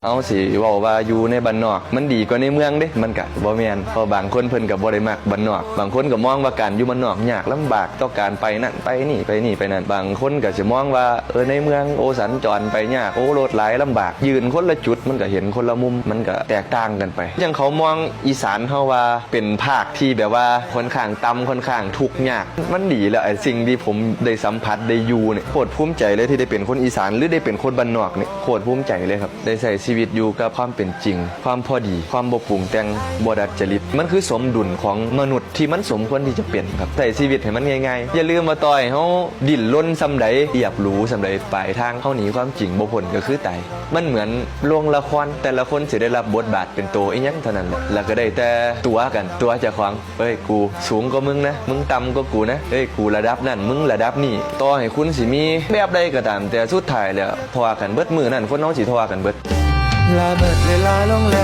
ເຮົາຊິເວົ້າວ່າຢູ່ໃນບ້ານນອກມັນດີກວ່າໃນເມືອງເດ້ ມັນກະບໍ່ແມ່ນ ເພາະບາງຄົນເພິ່ນກະບໍ່ໄດ້ມັກບ້ານນອກ. ບາງຄົນກະມອງວ່າການຢູ່ບ້ານນອກຍາກລຳບາກ ຕໍ່ການໄປນັ້ນໄປນີ້ ໄປນີ້ໄປນັ້ນ. ບາງຄົນກະຊິມອງວ່າ ເອີ ໃນເມືອງ ໂອ ສັນຈອນໄປຍາກ ໂອ ລົດຫຼາຍລຳບາກ. ຢືນຄົນລະຈຸດ ມັນກະເຫັນຄົນລະມຸມ ມັນກະແຕກຕ່າງກັນໄປ. ຢ່າງເຂົາມອງອີສານເຮົາວ່າເປັນພາກທີ່ແບບວ່າຄ່ອນຂ້າງຕ່ຳ ຄ່ອນຂ້າງທຸກຍາກ. ມັນດີແລ້ວ ໄອ້ສິ່ງທີ່ຜົມໄດ້ສຳຜັດໄດ້ຢູ່ນີ້ ໂຄດພູມໃຈເລີຍທີ່ໄດ້ເປັນຄົນອີສານ ຫຼື ໄດ້ເປັນຄົນບ້ານນອກນີ້ ໂຄດພູມໃຈເລີຍຄັບ. ໄດ້ໃຊ້ຊີວິດຢູ່ກັບຄວາມເປັນຈິງ ຄວາມພໍດີ ຄວາມບໍ່ປຸງແຕ່ງ ບໍ່ດັດຈະລິດ. ມັນຄືສົມດຸນຂອງມະນຸດທີ່ມັນສົມຄວນທີ່ຈະເປັນຄັບ. ໃຊ້ຊີວິດໃຫ້ມັນງ່າຍໆ. ຢ່າລືມວ່າຕໍ່ໃຫ້ເຮົາດີ້ນລົນສ່ຳໃດ ອຽບຫຼູສ່ຳໃດ ປາຍທາງເຮົາໜີຄວາມຈິງບໍ່ພົ້ນກະຄືຕາຍ. ມັນເໝືອນໂລງລະຄອນ ແຕ່ລະຄົນຊິໄດ້ຮັບບົດບາດເປັນໂຕອີ່ຫຍັງເທົ່ານັ້ນແຫຼະ ແລ້ວກະໄດ້ແຕ່ຕົວະກັນ ຕົວະເຈົ້າຂອງ. ເອີຍ ກູສູງກວ່າມຶງນະ ມຶງຕ່ຳກວ່າກູນະ ເອີຍ ກູລະດັບນັ້ນ ມຶງລະດັບນີ້. ຕໍ່ໃຫ້ຄຸນຊິມີແບບໃດກະຕາມ ແຕ່ສຸດທ້າຍແລ້ວ ທໍກັນເບິດ. ມື້ນັ້ນຄົນເຮົາຊິທໍກັນເບິດ. ລະເມີດເວລາລົງແລ້ວ